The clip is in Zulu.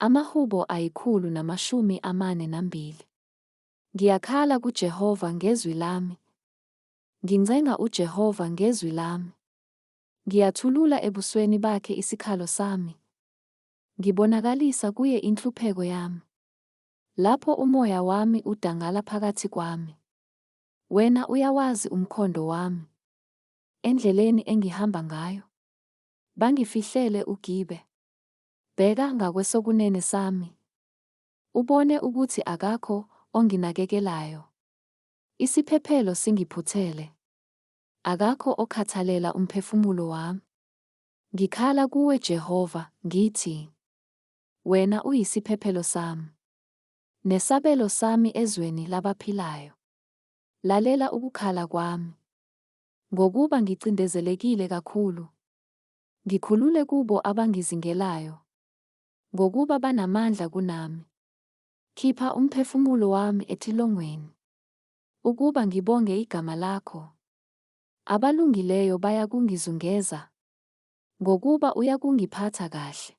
AmaHubo 142. Ngiyakhala kuJehova ngezwi lami. Ngincenga uJehova ngezwi lami. Ngiyathulula ebusweni bakhe isikhalo sami. Ngibonakalisa kuye inhlupheko yami. Lapho umoya wami udangala phakathi kwami. Wena uyawazi umkhondo wami. Endleleni engihamba ngayo. Bangifihlele ugibe. Bheka ngakwesokunene sami. Ubone ukuthi akakho onginakekelayo. Isiphephelo singiphuthele. Akakho okhathalela umphefumulo wami. Ngikhala kuwe Jehova, ngithi, Wena uyisiphephelo sami. Nesabelo sami ezweni labaphilayo. Lalela ukukhala kwami. Ngokuba ngicindezelekile kakhulu. Ngikhulule kubo abangizingelayo. Ngokuba banamandla kunami. Khipha umphefumulo wami etilongweni. Ukuba ngibonge igama lakho. Abalungileyo bayakungizungeza. Ngokuba uyakungiphatha kahle.